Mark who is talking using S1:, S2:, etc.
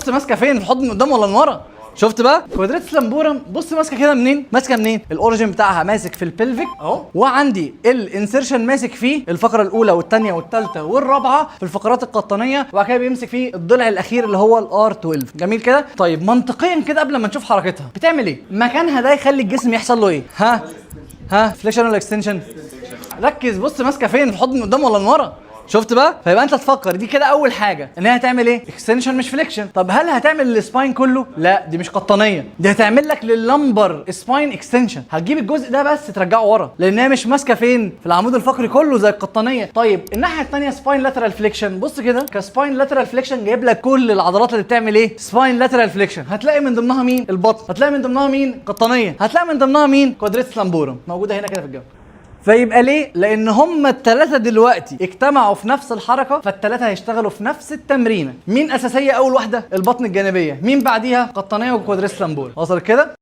S1: بص ماسكه فين؟ في الحوض من قدام ولا من ورا؟ شفت بقى quadratus lumborum؟ بص ماسكه كده منين؟ ماسكه منين؟ ال origin بتاعها ماسك في ال pelvic اهو، وعندي ال insertion ماسك فيه الفقرة الاولى والثانية والثالثة والرابعة في الفقرات القطنيه، وبعد كده بيمسك فيه الضلع الاخير اللي هو ال R 12. جميل كده؟ طيب، منطقيا كده قبل ما نشوف حركتها بتعمل ايه، مكانها ده يخلي الجسم يحصل له ايه؟ ها ها، flexion ولا extension؟ ركز، بص ماسكه فين؟ في الحوض من قدام ولا من ورا؟ شفت بقى؟ فيبقى انت تفكر دي كده اول حاجة ان هي هتعمل ايه؟ extension مش flexion. طب هل هتعمل ال spine كله؟ لا، دي مش قطنيه، دي هتعمل لك لل lumbar spine extension، هتجيب الجزء ده بس ترجعه ورا، لان هي مش ماسكه فين؟ في العمود الفقري كله زي القطنيه. طيب، الناحية الثانية spine lateral flexion، بص كده ك spine lateral flexion جايب لك كل العضلات اللي بتعمل ايه؟ spine lateral flexion. هتلاقي من ضمنها مين؟ البطن. هتلاقي من ضمنها مين؟ قطنيه. هتلاقي من ضمنها مين؟ quadratus lumborum موجودة هنا كده في الجنب. فيبقى ليه؟ لان هم الثلاثة دلوقتي اجتمعوا في نفس الحركه، فالثلاثه هيشتغلوا في نفس التمرينه. مين اساسية اول واحده؟ البطن الجانبيه. مين بعديها؟ قطنيه و quadratus lumborum. وصل كده؟